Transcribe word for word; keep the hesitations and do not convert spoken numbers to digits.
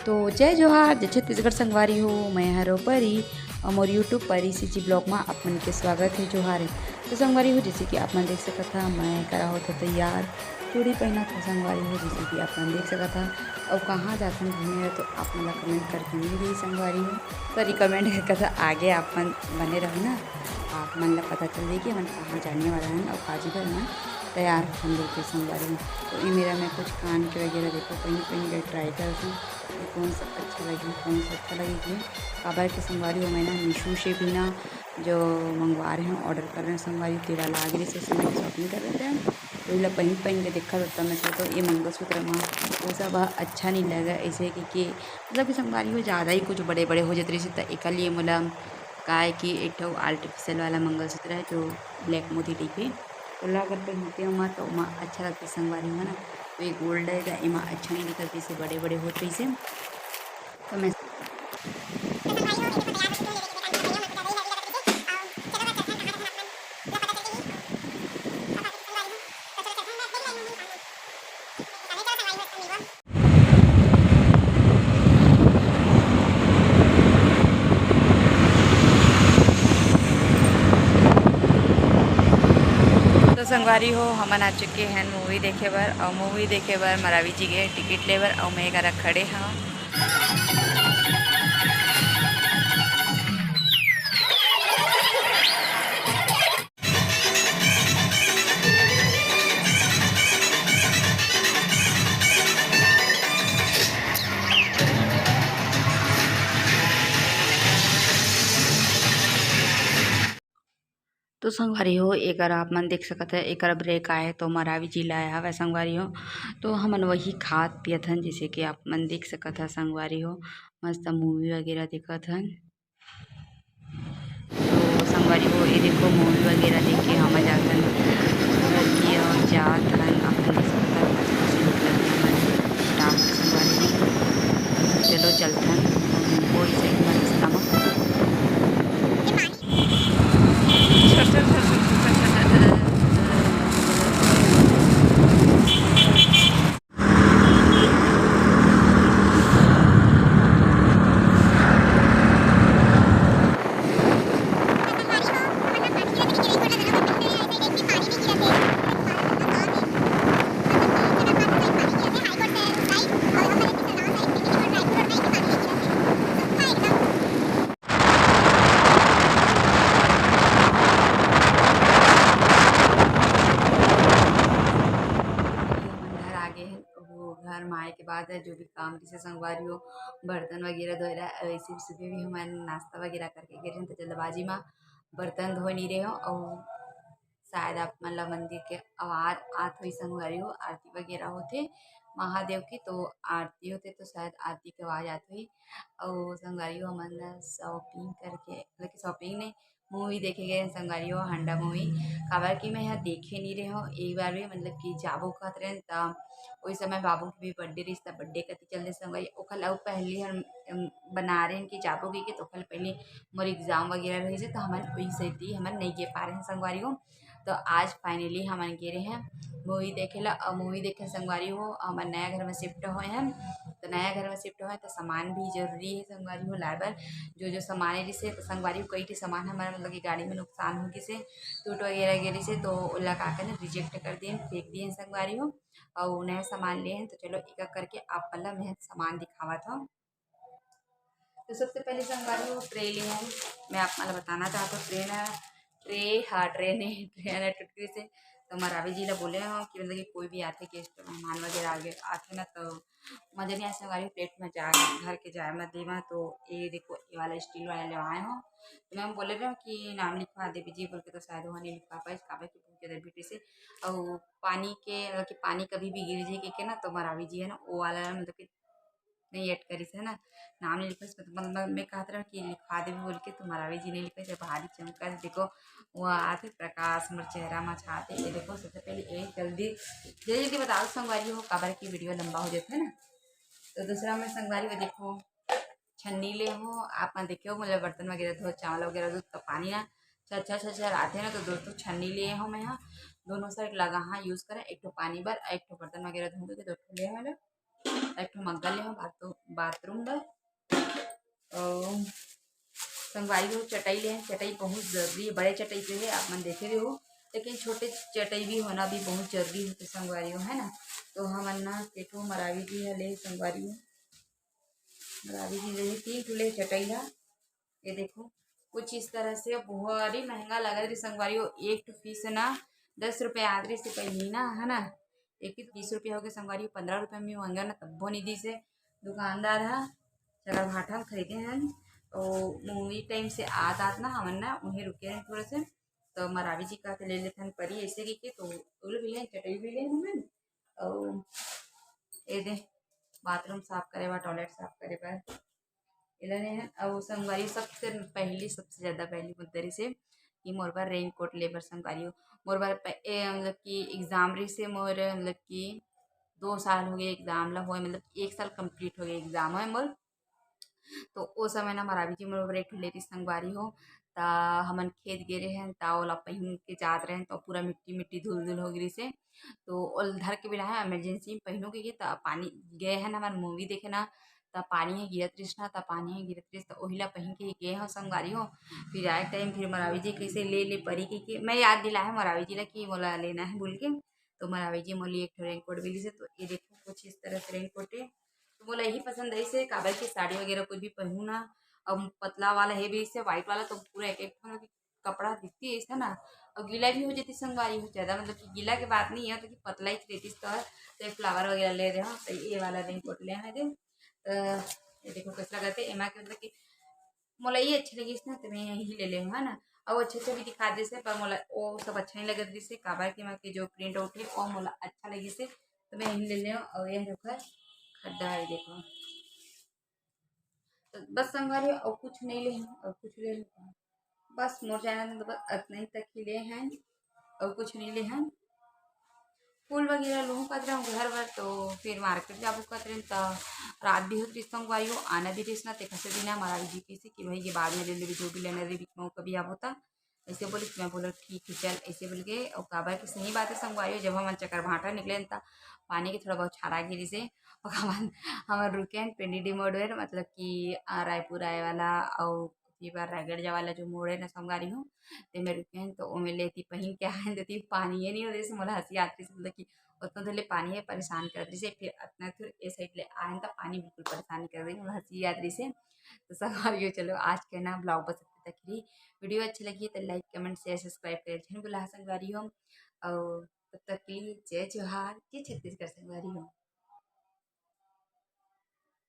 तो जय जोहार, जय छत्तीसगढ़ संगवारी हो, मैं हरो परी और मोर YouTube परी CG vlog मा आप मन के स्वागत है, जोहार है। तो संगवारी हो, जैसे कि आप मन देख सकत हा, मैं करा होत हो तैयार, चूड़ी पहना था संगवारी हो, जैसे कि आप मन देख सकत हा। और कहाँ जाथन घूमे, तो आप मन ला comment करके मिल गई संगवारी हो। सॉरी, comment करके था, आगे आप मन बने रहो ना, आप मन ला पता चल जाए कि हमन कहाँ जाने वाला है और काजी बर हमन तैयार हम लोग के संगवारी हो। तो ये मेरा मैं कुछ कान के वगैरह देखो, पहन पहन के ट्राई करती हूँ कि कौन सा अच्छा लगी, कौन सा अच्छा लगी कि काबर के संगवारी हो, मैं ना मीशो से भी ना जो मंगवा रहे हैं, ऑर्डर कर रहे हैं संगवारी, तेरा लाग रही से समय शॉपिंग कर लेते हैं। तो इला पहन पहन के देखा जाता मैं तो, तो ये मंगलसूत्र में वो सब अच्छा नहीं लगा ऐसे कि, कि मतलब कि संगवारी हो ज़्यादा ही कुछ बड़े बड़े हो जाते रहिसे, तो एकर लिए मोला का है कि एक ठो आर्टिफिशियल वाला मंगलसूत्र है जो ब्लैक मोती टाइप है, तो ला अगर पहनते हो माँ तो माँ अच्छा लगता है संगवारी हो ना। तो ये गोल्ड है तो एमा अच्छा नहीं दिखत जैसे बड़े बड़े होते इसे। तो मैं तो संगवारी हो, हमन आ चुके हैं मूवी देखे बर, और मूवी देखे बर मरावी जी गए टिकट ले बर, और मैं करा खड़े हाँ। तो संगवारी हो, एकर आप मन देख सकत है, एकर ब्रेक आए तो मरावी जी ला आए हवय संगवारी हो। तो हमन वही खात पियत हन, जैसे कि आप मन देख सकत है संगवारी हो, मस्त मूवी वगैरह देखत हन। तो संगवारी हो, ये देखो मूवी वगैरह देख के हमन जाथन घर की ओर जात हन, अपन देख सकत है, बस कुछ निकलत हन हमन स्टाफ संगवारी हो। चलो चलथन, हमको इसे रस्ता में घर आ गए हैं। वो घर में आए के बाद है जो भी काम जैसे संगवारी हो, बर्तन वगैरह धोए रहा, वैसे भी सुबह भी हमन नाश्ता वगैरह करके गए रहे, तो जल्दबाजी में बर्तन धोए नहीं रहे हो। और शायद आप मन ला मंदिर के आवाज आत होई संगवारी हो, आरती वगैरह होथे महादेव की, तो आरती होथे तो शायद आरती के आवाज आत होई। और संगवारी हो, हमन शॉपिंग करके, मतलब कि शॉपिंग नहीं, मूवी देखे गए संगवारी हो, हंडा मूवी। काबर कि मैं यहाँ देखे नहीं रहे हो एक बार भी, मतलब कि जाबो कहत रहे त ओई समय बाबू के भी बर्थडे रहिस त बर्थडे कति चल दे संगवारी, ओखर अउ पहले हम, हम बना रहे हैं कि जाबो कहिके, तो ओखर पहले मोर एग्जाम वगैरह रहिस, तो हमन ओई सेती हमन नहीं गे पा रहे हैं संगवारी हो। तो आज फाइनली हमन गे रहे हैं मूवी देखे ला। और मूवी देखे संगवारी हो, हमन नया घर में शिफ्ट होए हैं, तो नया घर में शिफ्ट होए तो सामान भी जरूरी है संगवारी हो लाए बर। जो जो सामान है जैसे तो संगवारी हो, कई ठे सामान हमारा मतलब कि गाड़ी में नुकसान हो गिसे, टूट वगैरह गे रहिसे, तो ओला का करने रिजेक्ट कर दिए, फेंक दिए संगवारी हो। और नया सामान ले हैं, तो चलो एक एक करके आप मन ला मैं सामान दिखावत हूँ। तो सबसे पहले संगवारी हो ट्रे ले हैं, मैं आप मन ला बताना चाहत हूँ ट्रे ना, ट्रे, हाँ ट्रे नहीं ट्रे ना टूट गिसे। तो मरावी जी ला बोले हो कि मतलब कि कोई भी आथे गेस्ट मेहमान वगैरह आगे आथे ना, तो मजा नहीं आए संगवारी प्लेट में जा घर के जाए मत देवा। तो ये देखो ये वाला स्टील वाला लेवाए हो, तो मैं बोले रहे हो कि नाम लिखवा देवी जी बोल के, तो शायद वो नहीं लिखवा पाए, काबर कि बहुत ज़्यादा भीड़ से। और पानी के, मतलब कि पानी कभी भी गिर जाए के, के ना, तो मरावी जी है ना, वो वाला मतलब कि नहीं अटकरिस है ना, नाम नहीं लिखिस, मतलब, मतलब, मैं कहत रहा कि लिखवा देबे बोल के, तो मरावी जी नहीं लिखिस, भारी चमका से देखो, वो आते प्रकाश मोर चेहरा में छाते। ये देखो, सबसे पहले ये जल्दी, जल्दी, जल्दी बताओ संगवारी हो, काबर की वीडियो लंबा हो जाता है ना। तो दूसरा मैं संगवारी हो देखो, छन्नी ले हो, आप मन देखियो, मतलब बर्तन वगैरह धो, चावल वगैरह धो, तो पानी ना छर छर छर छर आते ना, तो दोस्तों छन्नी लिए हो मैं यहाँ, दोनों साइड लगा हाँ यूज करें, एक ठो पानी बर, एक ठो बर्तन वगैरह धोने के, दो ठो ले हो। एक ठो मग्गा ले हंव बाथरूम बर। अउ संगवारी हो, चटाई ले हंव। चटाई बहुत जरूरी है, बड़े चटाई जो है आप मन देखे भी हो, लेकिन छोटे चटाई भी होना भी बहुत जरूरी होथे संगवारी हो, है ना। तो हमन ना के ठो मरावी जी ह ले संगवारी हो, मरावी जी ले तीन ठो ले चटाई ला। ये देखो, कुछ इस तरह से बहुत ही महंगा लगत रहिस संगवारी हो। एक ठो पीस ना दस रुपये आत रहिस पहली ना, है ना। एक ही बीस रुपया हो गए संगवारी हो, पंद्रह रुपया में मंगा ना तब्बो नहीं दिस हे। दुकानदार ह चकरभाठा में खरीदे हन, तो मूवी टाइम से आत आत ना हमन ना उहें रुके हन थोड़ा से। तो मरावी जी कहते ले लेथन परी ऐसे की के, तो उल भी लेन, चटई भी लेन हमन। और ये दे बाथरूम साफ करे बर, टॉयलेट साफ करे बर एला ले हन। अउ संगवारी सबसे पहली, सबसे ज्यादा पहली मुद्दा रहिस हे कि मोर बर रेनकोट ले बर संगवारी हो। मोर बर प-, ए, मतलब कि एग्जाम रहिस हे मोर, मतलब कि दो साल हो गए एग्जाम ला होए, मतलब एक साल कंप्लीट हो गए एग्जाम होए मोर। तो ओ समय ना मरावी जी मोर बर एक ठो ले रहिस संगवारी हो, त हमन खेत गे रहेन, त ओला पहिन के जात रहेन, त पूरा मिट्टी मिट्टी धूल धूल हो गिरिस हे। तो ओला धर के बिला है इमरजेंसी में पहिनो के, त पानी गए हन हमन मूवी देखे ना, त पानी ह गिरत रिहिस ना, त पानी ह गिरत रिहिस, त ओही ला पहिन के गे हंव संगवारी हो। फिर आए टाइम फिर मरावी जी कैसे ले ले परी के, के मैं याद दिलाए हंव मरावी जी ला कि मोला लेना है बोल के। तो मरावी जी मोली एक ठो रेनकोट मिलिस हे, तो ये देखो कुछ इस तरह से रेनकोट है। तो मोला यही पसंद है इसे, काबर की साड़ी वगैरह कुछ भी पहनू ना, अब पतला वाला है भी इसे, व्हाइट वाला तो पूरा एक एक ठो कपड़ा दिखती है ऐसा ना, और गीला भी हो जाती संगवारी हो ज्यादा, मतलब कि गीला के बात नहीं है, तो कि पतला ही रहती तो, तो फ्लावर वगैरह ले रहे हो, तो ये वाला रेनकोट ले आए दे। तो ये देखो कैसा लगता है एमा के, मतलब कि मोला ये अच्छा लगिस ना, तो मैं यही ले लेहूँ, है ना। और अच्छा अच्छा भी दिखा देसे, पर मोला वो सब अच्छा नहीं लगत रहिस हे, काबर के एमा के जो प्रिंट आउट है वो मोला अच्छा लगिस हे, तो मैं यही ले लेहूँ। और ये रखा खड्डा है, देखो। तो बस संगवारी, और कुछ नहीं ले, और कुछ ले ले। बस मोर चैनल में तो बस इतना ही तक ही ले हैं, और कुछ नहीं ले हैं। फूल वगैरह लूहूँ कहत रहूँ घर बर, तो फिर मार्केट जाबो कहत रहूँ, तो रात भी होत रहिस संगवारी हो, आना भी रहिस ना, तेखर से दिन हमारा भी जी कइसे कि भाई ये बाद में ले लेबे, जो भी लेना रही बीच में वो कभी आबो ता। ऐसे बोले कि मैं बोला ठीक है चल, ऐसे बोल के। और काबर की सही बात है संगवारी हो, जब हमन चकरभाठा निकले त पानी के थोड़ा बहुत छारा गिरिस हे, ओकर बाद हमन रुके हन पेंडी डी मोड़ में, मतलब कि आ, रायपुर आए वाला और फिर बार रायगढ़ जाए वाला जो मोड़ है ना संगवारी हो, ते में रुके हन, तो ओमे लेती पहिन के आए हन, तो ती पानी ये नहीं होते, मोला हंसी आती, मतलब कि उतना धले पानी है परेशान कर रही से, फिर इतना फिर ए साइड ले आए हन, तो पानी बिल्कुल परेशान कर रही, मोला हंसी आती से। तो संगवारी हो, चलो आज के ना ब्लॉग बस इतने तक ही। वीडियो अच्छी लगी तो लाइक, कमेंट, शेयर, सब्सक्राइब करे झन भुला संगवारी हो। और तब तक के लिए जय जोहार, जय छत्तीसगढ़ संगवारी हो।